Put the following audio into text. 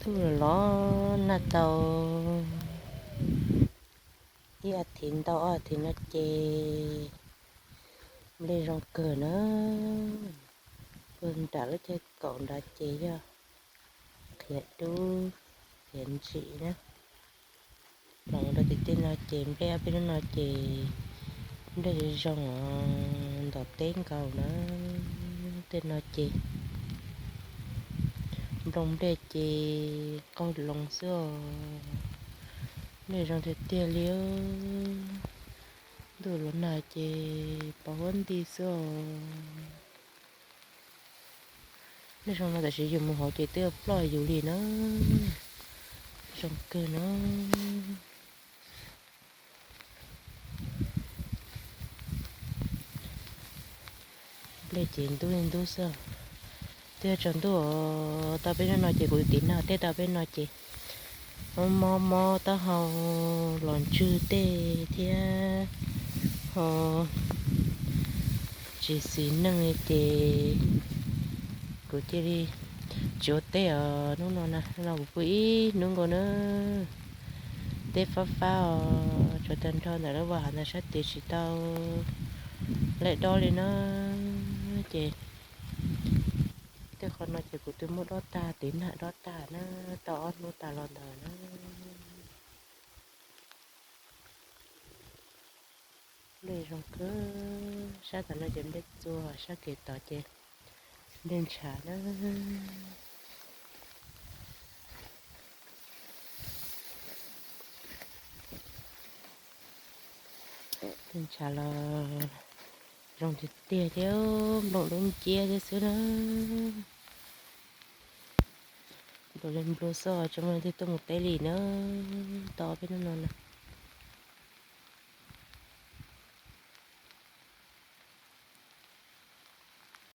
Tuaj los los nag tau ib as thiv ntau ob as thiv no ces nplej zoo kawg na. Puag nram lub caij kaum nrad ces yog qhiav dub qhiav ntsim na. Los rau tim tej no ces nplej ob peb hnub no ces nplej zoo os, ntom teb nkaus na. Tej no ces nplooj nplej ces qaug loo xwb os. Nplej zoo tiag tiag li. Ntuj los nag ces pos huab nti xwb os. Nplej zoo no tab sis yus mus hauv ces twb ploj yus li na. Zoo kawg na. Nplej ces ntub li ntub xwb. Twb tsaus ntuj os, tau peb hnub no ces kuv tiv nag teb tau peb no ces mob mob taub hau los ntswg tej thiab ho tsis xis neej li ces kuv cia li tsis ua teb os hnub no na. No kuv pw ib hnub nkaus na. Teb fab fab os, tsuas tag nrho ntawm lub vaj hav ntawd sab tid tsis tau laij dob li na. Ces tej qhov no ces kuv twb muab dob tag, tiv nag dob tag na, tau ob hnub tas los ntawd na. Nplej zoo kawg, sab tom no ces nplej txua, sab kev tod ces nplej ntshav na. Nplej ntshav los zoo tiag tiag thiab, nplooj dub nciab thiab xwb na. Nplua li nplua xwb, tsis muaj leej twg tuaj mus teb li na, tau peb hnub no na.